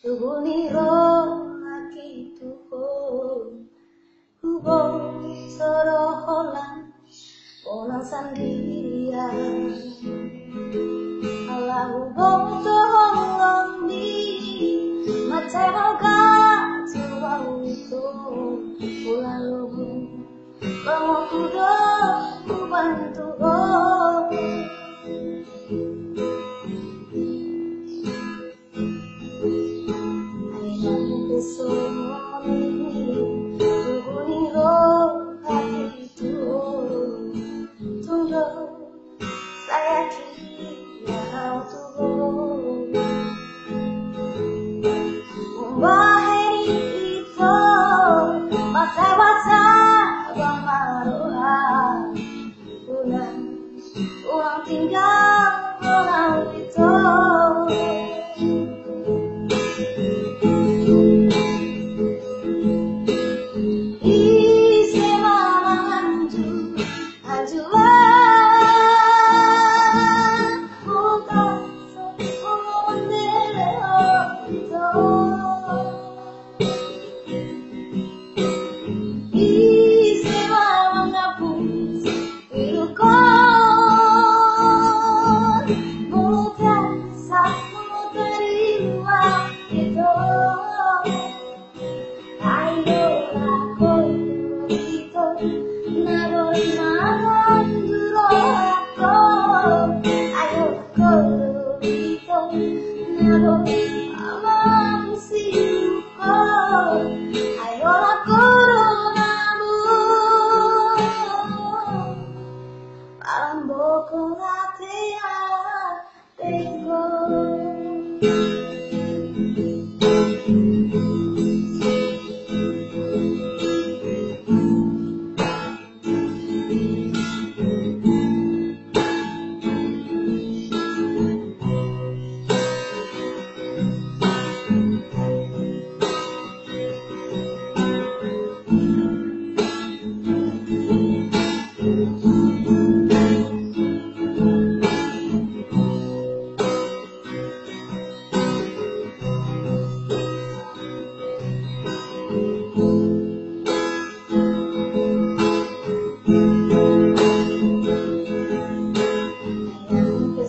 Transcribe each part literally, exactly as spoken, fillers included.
Tubu ni rohangki tu ho, huboto do holan unang sandirian. Ala huboto do holong ni, mansai roha tu ahu ito, ulalo ho. Bang oku do hubantu ho. Ai na pe songon i, tubu ni rohangki tu ho. Tung do sai atia ahu tu ho. Umbahen i ito, basabasa bang ma roha, unang, unang tinggalhon ahu ito. Ise ma manganju anjuran, huta so mendele ho ito. Ise ma mangapusi pilukon, molo tung sahat molo tarima ito. Ai ora ho ito, na boi manganju rohangku. Ai ora ho ito, na boi mangapusi pilukon. Ai ora ho na boi palambokon ateateangku.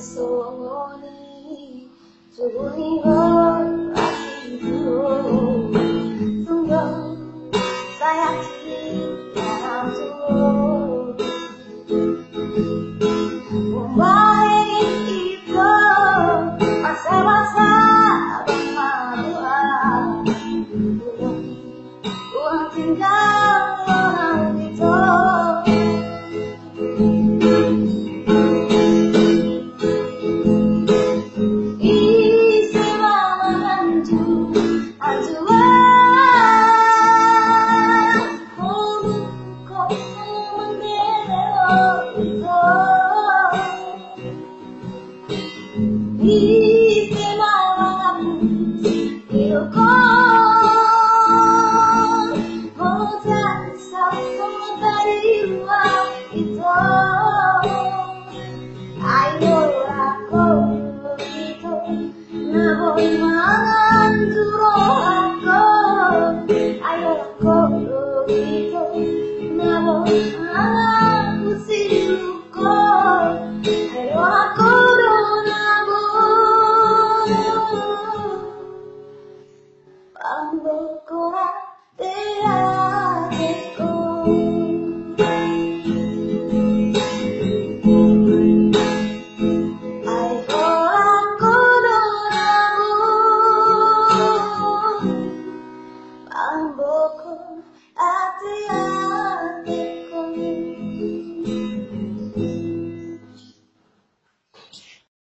Songon i, tubu ni rohangki tu ho. Tung do sai atia ahu tu ho. Umbahen i ito, basabasa bang ma roha, unang, unang tinggalhon ahu ito. Ise ma manganju anjuran, molo tung ho mendele ho ito. Ise ma mangapusi pilukon, molo tung sahat molo tarima ito. Ai ora ho ito, na boi manganju rohangku. Ai ora ho ito, na boi mangapusi pilukon. Ai ora ho na boi